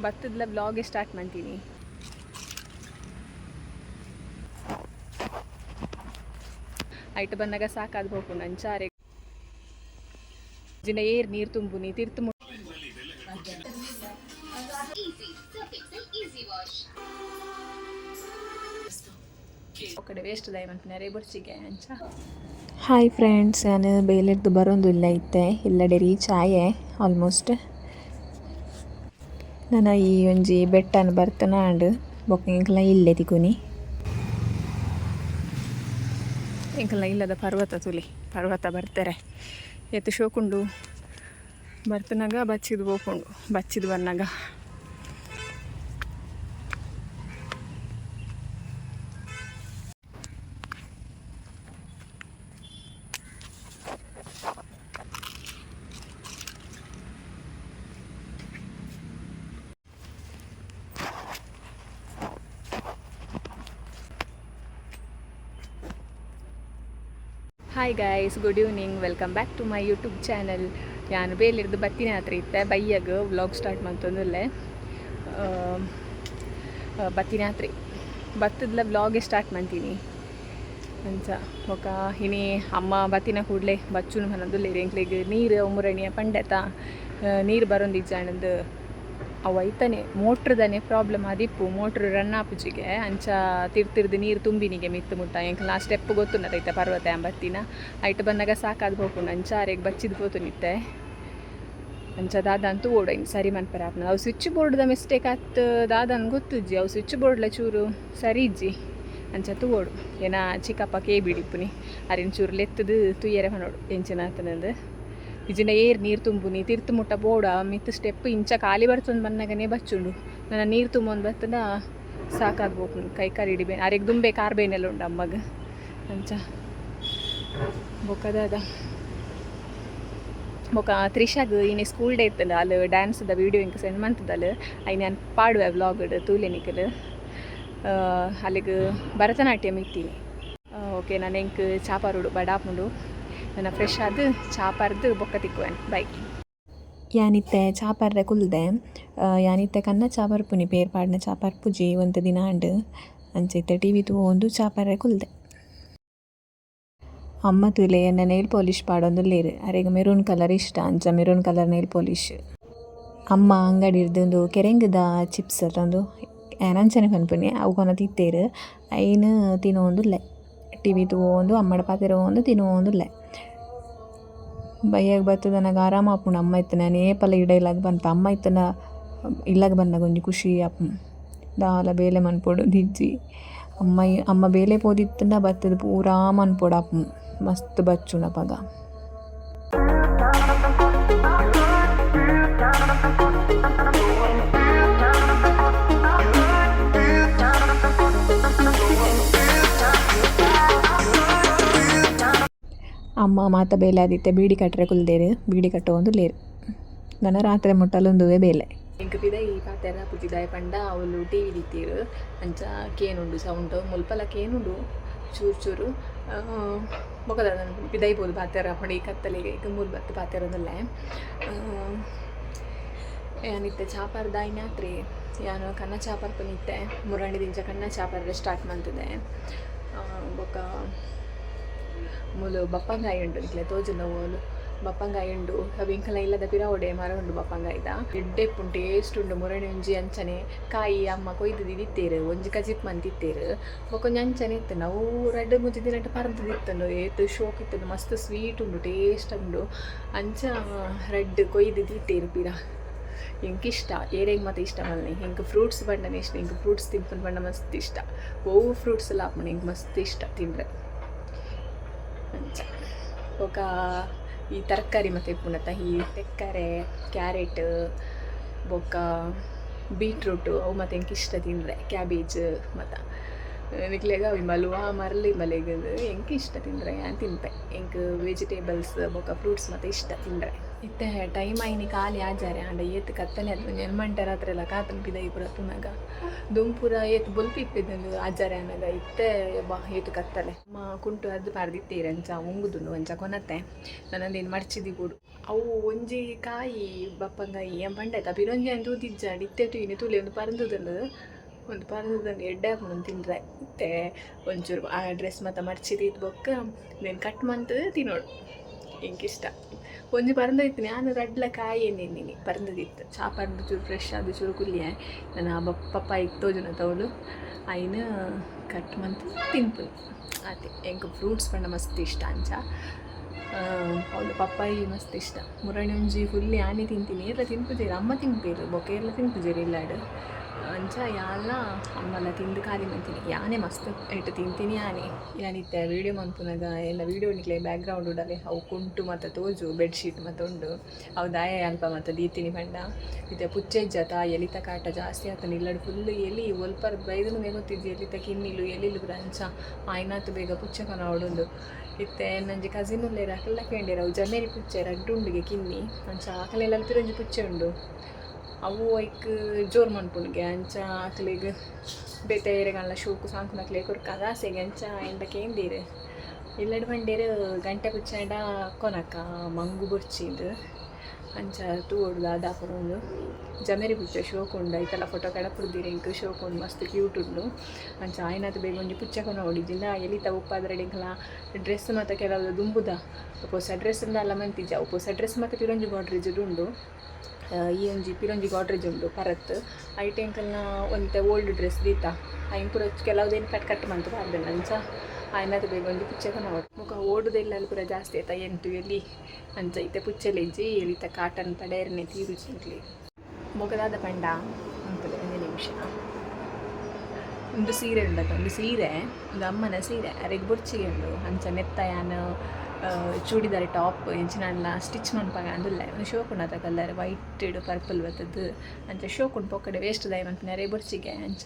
ಬತ್ತದ್ಲ vlog start ಮಾಡ್ತೀನಿ. ಐಟ್ ಬನ್ನಗ ಸಾಕಾದ್ ಪೋಪುಂಡು. ಅಂಚಾರೆ ಜಿನ ಏರ್ ನೀರು ತುಂಬುನಿ ತಿರ್ತು. ಕಡೆ ವೇಸ್ಟ್ ದಾಯ ಬೊರ್ಚಿಗೆ ಅಂಚ. ಹಾಯ್ ಫ್ರೆಂಡ್ಸ್, ನಾನು ಬೇಲೆರ್ದು ಬರೋಂದಿಲ್ಲ ಇತ್ತೆ. ಇಲ್ಲಡೆ ರೀಚ್ ಆಯೆ ಆಲ್ಮೋಸ್ಟ್. ನಾನು ಈ ಒಂಜಿ ಬೆಟ್ಟನ್ ಬರ್ತನ ಆಂಡ್. ಬೊಕ್ಕ ಎಂಕ್ಲ ಇಲ್ಲೇ ತಿಕುನಿ. ಎಂಕಲ್ನ ಇಲ್ಲದ ಪರ್ವತ ತುಲಿ. ಪರ್ವತ ಬರ್ತಾರೆ ಎತ್ತು ಶೋಕುಂಡು. ಬರ್ತನಾಗ ಬಚ್ಚಿದು ಪೋಪುಂಡು, ಬಚ್ಚಿದು ಬನ್ನಾಗ. Hi guys, good evening, welcome back to my YouTube channel. ಯಾನು ಬೇಲಿರ್ದು ಬತ್ತಿನ ಹತ್ರ ಇತ್ತೆ. ಬಯ್ಯಗ್ ವ್ಲಾಗ್ ಸ್ಟಾರ್ಟ್ ಮಂತೊಂದುಲ್ಲೆ. ಬತ್ತಿನ ಹತ್ರ ಬತ್ತದ್ಲ ವ್ಲಾಗೆ ಸ್ಟಾರ್ಟ್ ಮಾಡ್ತೀನಿ ಅಂಚ. ಬೊಕ ಇನಿ ಅಮ್ಮ ಬತ್ತಿನ ಕೂಡಲೇ ಬಚ್ಚುನು ಪನೊಂದುಲ್ಲೆರ್. ಎಂಕ್ಲೆಗ್ ನೀರು ಮುರಣಿಯ ಪಂಡೆತ ನೀರು ಬರೊಂದಿಜ್ಜಾಂಡ್. ಅವು ಐತನೆ ಮೋಟ್ರದನೆ ಪ್ರಾಬ್ಲಮ್ ಆದಿಪ್ಪು. ಮೋಟ್ರ್ ರನ್ ಆಪುಜಿಗೆ. ಅಂಚ ತಿರ್ತಿರ್ದು ನೀರು ತುಂಬಿನಿಗೆ ಮಿತ್ತು ಮುಟ್ಟ. ಎಂಕ್ ಆ ಸ್ಟೆಪ್ ಗೊತ್ತುಂಡತ ಐತ ಪರ್ವತ ಬತ್ತಿನ. ಐಟ್ ಬನ್ನಗ ಸಾಕಾದ್ ಪೋಪುಂಡು. ಅಂಚ ಅರೆಗ್ ಬಚ್ಚಿದ್ ಪೋತುನಿತ್ತೆ. ಅಂಚ ದಾದ ಅಂತೂ ಓಡು ಸರಿ ಮನ್ಪೆರೆ ಆಪುನ. ಅವು ಸ್ವಿಚ್ ಬೋರ್ಡ್ದ ಮಿಸ್ಟೇಕ್ ಆತ್ ದಾದನ್ ಗೊತ್ತುಜ್ಜಿ. ಅವು ಸ್ವಿಚ್ ಬೋರ್ಡ್ಲ ಚೂರು ಸರಿ ಇಜ್ಜಿ. ಅಂಚ ತೂವೊಡು. ಏನ ಚಿಕ್ಕಪ್ಪ ಕೆ ಬಿಡಿಪ್ಪುನಿ ಅರಿನ್ ಚೂರು ಲೆತ್ತದು ತುಯ್ಯರೆ ಪನೋಡು ಎಂಚಿನ ಆತನಂದು. ಇಜಿಂಡ ಏರ್ ನೀರು ತುಂಬುನಿ ತಿರ್ತು ಮುಟ್ಟ ಬೋಡ. ಮಿತ್ತು ಸ್ಟೆಪ್ ಇಂಚ ಖಾಲಿ ಬರ್ತೊಂದು ಬನ್ನಗನೇ ಬಚ್ಚುಂಡು. ನನ್ನ ನೀರು ತುಂಬೊಂದು ಬತ್ತದ ಸಾಕಾದ್ ಪೋಪುಂಡು. ಕೈ ಕಾಲು ಹಿಡಿಬೇ ಅರೆಗ್ ದುಂಬೆ ಕಾರ್ ಬೇನೆಲ್ಲ ಉಂಡು ಅಮ್ಮಗ್. ಅಂಚ ಬೊಕ್ಕ ದಾದ? ಬೊಕ್ಕ ತ್ರಿಷಾಗ್ ಇನಿ ಸ್ಕೂಲ್ ಡೇ ಇತ್ತಂಡ. ಅಲ್ಲಿ ಡ್ಯಾನ್ಸ್ದ ವೀಡಿಯೋ ಇಂಕ ಸೆಂಡ್ ಮಂತದಲ್. ಐನ್ ಯಾನ್ ಪಾಡುವೆ ವ್ಲಾಗ್ ತೂಲೆ ನಿಕಲ್. ಅಲ್ಲಿಗೆ ಭರತನಾಟ್ಯಂ ಇತ್ತೀನಿ. ಓಕೆ, ನಾನು ಎಂಕ್ ಚಾಪಾರುಡು ಬಡಾಪುಂಡು. ನನ್ನ ಫ್ರೆಶ್ ಆದ್ ಚಾ ಪರ್ದು ಬೊಕ್ಕ ತಿಕ್ಕುವೆನ್. ಬೈ. ಯಾನಿತ್ತೆ ಚಾ ಪರ್ರೆ ಕುಲ್ದೆ. ಯಾನಿತ್ತೆ ಕನ್ನ ಚಾ ಪರ್ಪುನಿ, ಪೇರ್ ಪಾಡ್ನ ಚಾ ಪರ್ಪುಜಿ ಒಂತೆ ದಿನ ಆಂಡ್. ಅಂಚ ಇತ್ತೆ ಟಿವಿ ತೂವೊಂದು ಚಾ ಪರ್ರೆ ಕುಲ್ದೆ. ಅಮ್ಮ ತೂಲೆ ಎನ್ನ ನೇಲ್ ಪಾಲಿಶ್ ಪಾಡೊಂದುಲ್ಲೆರ್. ಅರೆಗ್ ಮೆರೂನ್ ಕಲರ್ ಇಷ್ಟ. ಅಂಚ ಮೆರೂನ್ ಕಲರ್ ನೇಲ್ ಪಾಲಿಶ್. ಅಮ್ಮ ಅಂಗಡಿರ್ದು ಉಂದು ಕೆರೆಂಗದ ಚಿಪ್ಸ್ ಅತ್ತೊಂದು ಯಾನ್ ಅಂಚನೆ ಪನ್ಪುನಿ, ಅವು ಕೊನೊತಿತ್ತೆರ್. ಐನ್ ತಿನೊಂದುಲ್ಲೆ. ಟಿವಿ ತೂವೊಂದು ಅಮ್ಮಡ ಪಾತೆರೊಂದು ತಿನೊಂದುಲ್ಲೆ. ಬಯ್ಯಗ್ ಬತ್ತುದು ಆರಾಮ ಆಪುಂಡು ಅಮ್ಮ ಇತ್ತುಂಡ. ಯಾನ್ ಏಪಲ ಇಡ ಇಲ್ಲಗ್ ಪನ್ಪೆ, ಅಮ್ಮ ಇತ್ತುಂಡ ಇಲ್ಲಗ್ ಬನ್ನಗ ಒಂಜಿ ಖುಷಿ ಆಪುಂಡು. ದಾಲ ಬೇಲೆ ಮನ್ಪೊಡು ಇಜ್ಜಿ. ಅಮ್ಮ ಅಮ್ಮ ಬೇಲೆ ಪೋದಿತ್ತುಂಡ ಬತ್ತುದು ಪೂರಾ ಮನ್ಪೊಡು ಆಪುಂಡು. ಮಸ್ತ್ ಬಚ್ಚುಂಡು ಅಪಗ. ಅಮ್ಮ ಮಾತ ಬೇಲೆ ಆದಿತ್ತೆ ಬೀಡಿ ಕಟ್ಟರೆ ಕುಲ್ದೆರ್. ಬೀಡಿ ಕಟ್ಟೊಂದುಲ್ಲೆರ್. ನನ ರಾತ್ರೆ ಮುಟ್ಟಲ ಉಂದುವೇ ಬೇಲೆ. ಎಂಕ್ ಪಿದಯಿ ಪಾತೆರ ಆಪುಜಿ. ದಾಯೆ ಪಂಡ ಅವ್ಲು ಟಿವಿ ದೀತೆರ್. ಅಂಚ ಕೇನುಂಡು ಸೌಂಡ್. ಮುಲ್ಪಲ ಕೇನುಂಡು ಚೂರು ಚೂರು. ಬೊಕ ದಾದ, ಪಿದಯಿ ಪೋದು ಪಾತೆರ ಆಪುಂಡು. ಈ ಕತ್ತಲೆಗ್ ಮೂಲು ಬತ್ತ್ ಪಾತೆರೊಂದುಲ್ಲೆ. ಯಾನಿತ್ತೆ ಚಾ ಪರ್ದಾಯಿನ ಆತ್ರಿ. ಯಾನ್ ಕನ್ನ ಚಾ ಪರ್ಪುನಿತ್ತೆ. ಮುರಾನಿ ದಿಂಚ ಕನ್ನ ಚಾ ಪರ್ರೆ ಸ್ಟಾರ್ಟ್ ಮಲ್ತುದೆ. ಬೊಕ ಮೂಲು ಬಪ್ಪಂಗಾಯಿ ಉಂಡು. ನಿಕ್ಲೆ ತೋಜುಂಡ ಓಲು ಬಪ್ಪಂಗಾಯಿ ಉಂಡು. ಅವು ಎಂಕಲ್ನ ಇಲ್ಲದ ಪಿರವುಡೆ ಮರ ಉಂಡು ಬಪ್ಪಂಗಾಯಿದ. ಎಡ್ಡೆ ಇಪ್ಪುಂಡು, ಟೇಸ್ಟ್ ಉಂಡು. ಮುರಣಿ ಒಂಜಿ ಅಂಚನೆ ಕಾಯಿ ಅಮ್ಮ ಕೊಯ್ದು ದಿತ್ತೇರು. ಒಂಜಿ ಕಜಿಪ್ ಮಂತಿತ್ತೇರು, ಬೊಕೊಂಜಿ ಅಂಚನೆ ಇತ್ತುಂಡು. ಅವು ರಡ್ಡ್ ಮೂಜಿ ದಿನಟ್ ಪರ್ದು ಇತ್ತುಂಡು. ಏತ್ ಶೋಕ್ ಇತ್ತುಂಡು. ಮಸ್ತ್ ಸ್ವೀಟ್ ಉಂಡು, ಟೇಸ್ಟ್ ಉಂಡು. ಅಂಚ ರಡ್ಡ್ ಕೊಯ್ದು ದೀತೇರು ಪಿರ. ಎಂಕ್ ಇಷ್ಟ. ಏರೆಗ್ ಮಾತ ಇಷ್ಟ ಮಲ್ನಿ. ಎಂಕ್ ಫ್ರೂಟ್ಸ್ ಪಂಡನೆ ಇಷ್ಟ. ಎಂಕ್ ಫ್ರೂಟ್ಸ್ ತಿನ್ಪುನ ಪಂಡ ಮಸ್ತ್ ಇಷ್ಟ. ಒವು ಫ್ರೂಟ್ಸ್ ಎಲ್ಲ ಆಪುಂಡು, ಎಂಕ್ ಮಸ್ತ್ ಇಷ್ಟ ತಿಂದ್ರೆ. ಅಂಚ ಬೊಕ ಈ ತರಕಾರಿ ಮತ್ತೆ ಇಪ್ಪುಂಡತ್ತ, ಈ ತೆಕ್ಕರೆ, ಕ್ಯಾರೆಟ್, ಬೊಕ್ಕ ಬೀಟ್ರೂಟ್, ಅವು ಮತ್ತೆ ಎಂಕ್ ಇಷ್ಟ ತಿಂದರೆ. ಕ್ಯಾಬೇಜ್ ಮತ್ತ ನಿಕ್ಲೆಗ್ ಅವು ಮಲ್ವಾ ಮರ್ಲಿ ಮಲೆಗ್. ಎಂಕ್ ಇಷ್ಟ ತಿಂದರೆ, ಯಾನ್ ತಿನ್ಪೆ. ಎಂಕ್ ವೆಜಿಟೇಬಲ್ಸ್ ಬೊಕ್ಕ ಫ್ರೂಟ್ಸ್ ಮತ್ತೆ ಇಷ್ಟ ತಿಂದರೆ. ಇತ್ತೆ ಟೈಮ್ ಆಯಿನಿ ಖಾಲಿ ಆಜಾರೆ ಆಂಡ ಏತ್ ಕತ್ತಲೆ ಆತ್ ಒಂಜಿ ಎನ್ಮಂಟೆ ರಾತ್ರೆ ಎಲ್ಲ ಕಾತನ್ ಪಿದಯಿ ಪೂರ ತೂನಗ ದುಂಪುರ ಏತ್ ಬೊಲ್ಪು ಇಪ್ಪೆದುಂಡು ಆಜಾರೆ ಆನಗ ಇತ್ತೆ ಬಾ ಏತ್ ಕತ್ತಲೆ. ಅಮ್ಮ ಕುಂಟು ಅರ್ದ್ ಪಾಡ್ದಿತ್ತೆರ್ ಅಂಚ ಉಂಗುದುಂಡು ಅಂಚ ಕೊನತ್ತೆ ನನಂದೇನು ಮರ್ಚಿದಿ ಬೋಡು. ಅವು ಒಂಜಿ ಕಾಯಿ ಬಪ್ಪಂಗಾಯಿ ಏನ್ ಪಂಡೈತ ಪಿರೊಂಜಿ ಅಂದ್ ತೂದಿಜ್ಜಾಂಡ್ ಇತ್ತೆ ತೂಯಿನಿ ತೂಲೆ ಒಂದು ಪರಂದುದುಂಡು ಒಂದು ಪರಂದುದುಂಡು ಎಡ್ಡೆ ಆಪುಂಡು ತಿಂದ್ರೆ. ಇತ್ತೆ ಒಂಚೂರು ಆ ಡ್ರೆಸ್ ಮಾತ ಮರ್ಚಿ ಬೊಕ್ಕ ಉಂದೆನ್ ಕಟ್ ಮಂತ್ ತಿನೋಡು ಎಂಕ್ ಇಷ್ಟ. ಒಂಜಿ ಪರಂದಿತ್ತು ಯಾನ್ ರಡ್ಲ ಕಾಯಿ ಎನ್ನಿನಿ ಪರಂದಿತ್ತು ಚಾ ಪರ್ದು ಚೂರು ಫ್ರೆಶ್ ಆದ್ ಚೂರು ಕುಲ್ಲಿಯೆ ನನ ಪಪ್ಪಾಯಿಗ್ ತೋಜುನ ತೌಲು ಐನ್ ಕಟ್ ಮಂತ್ ತಿನ್ಪುನಿ ಆತೆ. ಎಂಕ್ ಫ್ರೂಟ್ಸ್ ಪಂಡ ಮಸ್ತ್ ಇಷ್ಟ ಅಂಚ ಅವ್ಲು ಪಪ್ಪಾಯಿ ಮಸ್ತ್ ಇಷ್ಟ. ಮುರಣಿ ಒಂಜಿ ಫುಲ್ ಯಾನೆ ತಿಂತೀನಿ ಏರ್ಲ ತಿನ್ಪುಜೆರ್ ಅಮ್ಮ ತಿನ್ಪೆರ್ ಬೊಕ್ಕ ಏರ್ಲ ತಿನ್ಪುಜೆರ್ ಇಲ್ಲಡ್ ಅಂಚ ಯಾನ್ಲ ಅಮ್ಮಲ ತಿಂದು ಖಾಲಿ ಮಂತಿನಿ ಯಾನೆ ಮಸ್ತ್ ಏಟ್ ತಿಂತೀನಿ ಯಾನೆ. ಯಾನಿತ್ತೆ ವೀಡಿಯೋ ಮನ್ಪುನಗ ಎನ್ನ ವೀಡಿಯೋ ನಿಕ್ಲೆ ಬ್ಯಾಕ್ ಗ್ರೌಂಡ್ ಉಡಲೆ ಅವು ಕುಂಟು ಮಾತ ತೋಜು ಬೆಡ್ ಶೀಟ್ ಮಾತ ಉಂಡು ಅವು ದಾಯ ಅಲ್ಪ ಮಾತ ದೀತಿನಿ ಪಂಡ ಇತ್ತೆ ಪುಚ್ಚೆ ಇಜ್ಜತ ಎಲಿತ ಕಾಟ ಜಾಸ್ತಿ ಆತುಂಡು ಇಲ್ಲಡ್ ಫುಲ್ ಎಲಿ ಒಲ್ಪರ್ದ್ ಬೈದುಂಡು ಗೊತ್ತಿಜ್ಜಿ ಎಲಿತ ಕಿನ್ನಿಲು ಎಲಿಲು ಪೂರ ಅಂಚ ಆಯಿನಾತ್ ಬೇಗ ಪುಚ್ಚೆ ಕನವೊಡುಂದು. ಇತ್ತೆ ಎನ್ನೊಂಜಿ ಕಸಿನ್ ಉಲ್ಲೆರ್ ಅಕಲ್ನ ಕೇಂಡೆರ್ ಅವು ಜಮೇರಿ ಪುಚ್ಚೆ ರಡ್ಡ್ ಉಂಡುಗೆ ಕಿನ್ನಿ ಅಂಚ ಅಕಲೆಲ್ಲ ಪಿರೊಂಜಿ ಪುಚ್ಚೆ ಉಂಡು ಅವು ಐಕ್ ಜೋರು ಮನ್ಪುಂಡುಗೆ ಅಂಚ ಅಕ್ಲೆಗ್ ಬೇತೆ ಏರೆಗಾಂಡ್ಲ ಶೋಕು ಸಾಂಕುನಕ್ಲೆಗ್ ಕೊರ್ಕ ಆಸೆಗೆ ಅಂಚ ಎಂಡ ಕೇಂದೆರ್ ಇಲ್ಲಡ್ ಪಂಡೆರ್ ಗಂಟೆ ಪುಚ್ಚಾಂಡ ಕೊನಕ ಮಂಗು ಬೊರ್ಚಿಂದ್ ಅಂಚ ತೂವೊಡು ದಾದ ಆಪುಂಡು ಜಮೇರಿ ಪುಚ್ಚೆ ಶೋಕು ಉಂಡು ಐತಲ ಫೋಟೋ ಕಡಪುಡ್ದೆರ್ ಎಂಕ್ ಶೋಕು ಉಂಡು ಮಸ್ತ್ ಕ್ಯೂಟ್ ಉಂಡು ಅಂಚ ಆಯಿನಾತ್ ಬೇಗ ಒಂಜಿ ಪುಚ್ಚೆ ಕೊನೊಡು ಇಜ್ಜಿಂಡ ಎಲಿತ ಉಪ್ಪಾದ್ರಡ್ ಎಂಕಲ ಡ್ರೆಸ್ ಮಾತ ಕೆಲವು ದುಂಬುದ ಪೊಸ ಡ್ರೆಸ್ ದಾಲ ಮಂತಿಜ್ಜಿ ಅವು ಪೊಸ ಡ್ರೆಸ್ ಮಾತ ಪಿರೊಂಜಿ ಗೋಡ್ರೇಜ್ ಉಂಡು ಈ ಒಂಜಿ ಪಿರೊಂಜಿ ಗೋಡ್ರೇಜ್ ಉಂಡು ಪರತ್ ಐಟ್ ಎಂಕಲ್ನ ಒಂತೆ ಓಲ್ಡ್ ಡ್ರೆಸ್ ದೀತ ಐನ್ ಪೂರ ಕೆಲವುದೇನು ಕಟ್ ಕಟ್ ಮಂತ್ ಪಾಡ್ದೆರ್ ಅಂಚ ಆಯಿನಾತ್ ಬೇಗ ಒಂಜಿ ಪುಚ್ಚೆ ಕೊನೊಡು ಬೊಕ ಓಡುದ ಇಲ್ಲಲ್ ಪೂರ ಜಾಸ್ತಿ ಆತ ಎಂಟು ಎಲಿ ಅಂಚ ಇತ್ತೆ ಪುಚ್ಚೆಲ ಇಜ್ಜಿ ಎಲಿತ ಕಾಟನ್ ತಡೆಯರ್ನೆ ತೀರುಜಿ ಎಂಕ್ಲೆಗ್. ಬೊಕ ದಾದ ಪಂಡ ಉಂತುಲೆ ಒಂಜಿ ನಿಮಿಷ. ಉಂದು ಸೀರೆ ಉಂಡತ ಉಂದು ಸೀರೆ ಉಂದು ಅಮ್ಮನ ಸೀರೆ ಅರೆಗ್ ಬೊರ್ಚಿಗೆ ಉಂಡು ಅಂಚ ನೆತ್ತ ಯಾನ್ ಚೂಡಿದಾರ್ ಟಾಪ್ ಎಂಚಿನಾಂಡಲ ಸ್ಟಿಚ್ ಮನ್ಪಾಗ ಅಂದುಲ್ಲೆ ಉಂದು ಶೋಕ್ ಉಂಡತ colour white purple ಬತ್ತುದು ಅಂಚ ಶೋಕ್ ಉಂಡು ಪೊಕ್ಕಡೆ ವೇಸ್ಟ್ ದಾಯೆ ಮನ್ಪಿನ ಅರೆಗ್ ಬೊರ್ಚಿಗೆ ಅಂಚ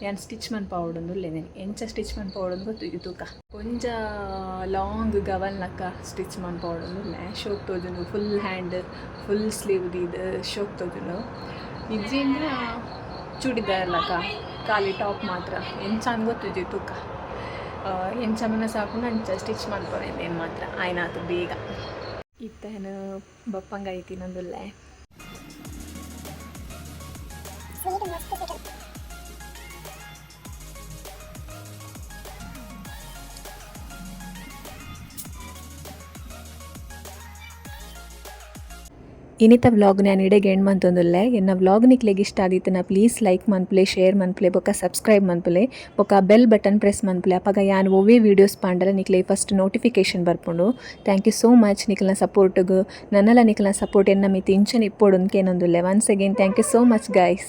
ಯಾನ್ ಸ್ಟಿಚ್ ಮನ್ಪಾವೊಡುಂದು ಉಲ್ಲೆ ಎಂಚ ಸ್ಟಿಚ್ ಮನ್ಪಾವೊಡುಂದು ಗೊತ್ತುಜಿ ತೂಕ. ಒಂಜ ಲಾಂಗ್ ಗವನ್ ಲಕ್ಕ ಸ್ಟಿಚ್ ಮನ್ಪಾವೊಡುಂದು ಉಲ್ಲೆ ಶೋಕ್ ತೋಜುಂಡು full hand full sleeve ದೀದ್ ಶೋಕ್ ತೋಜುಂಡು ಇಜ್ಜಿಂಡ ಚೂಡಿದಾರ್ ಲಕ್ಕ ಖಾಲಿ ಟಾಪ್ ಮಾತ್ರ ಎಂಚ ಅಂದ್ ಗೊತ್ತುಜಿ ತೂಕ. ಎಂಚ ಮನಸ್ ಆಪುಂಡು ಅಂಚ ಸ್ಟಿಚ್ ಮನ್ಪೊಡು ಇಂದೆನ್ ಮಾತ್ರ ಆಯ್ನಾತ್ ಬೇಗ. ಇತ್ತೆ ಯಾನ್ ಬಪ್ಪಂಗಾಯಿ ತಿನೊಂದುಲ್ಲೆ. ಇನಿತ ವ್ಲಾಗ್ ಯಾನ್ ಇಡೆಗ್ ಎಂಡ್ ಮಂತೊಂದುಲ್ಲೆ. ಎನ್ನ ವ್ಲಾಗ್ ನಿಕ್ಲೆಗ್ ಇಷ್ಟ ಆದಿತ್ತುಂಡ ಪ್ಲೀಸ್ ಲೈಕ್ ಮನ್ಪುಲೆ, ಶೇರ್ ಮನ್ಪುಲೆ ಬೊಕ ಸಬ್ಸ್ಕ್ರೈಬ್ ಮನ್ಪುಲೆ ಬೊಕ bell button press ಮನ್ಪುಲೆ. ಅಪಗ ಯಾನ್ ಒವ್ವೆ ವೀಡಿಯೋಸ್ ಪಾಂಡಲ ನಿಕ್ಲೆಗ್ ಫಸ್ಟ್ ನೋಟಿಫಿಕೇಶನ್ ಬರ್ಪುಂಡು. Thank you so much ನಿಕಲ್ನ ಸಪೋರ್ಟ್ಗ್. ನನಲ ನಿಕಲ್ನ ಸಪೋರ್ಟ್ ಎನ್ನ ಮಿತ್ತ್ ಇಂಚನೆ ಇಪ್ಪೊಡು ಕೇನೊಂದುಲ್ಲೆ. Once again thank you so much guys.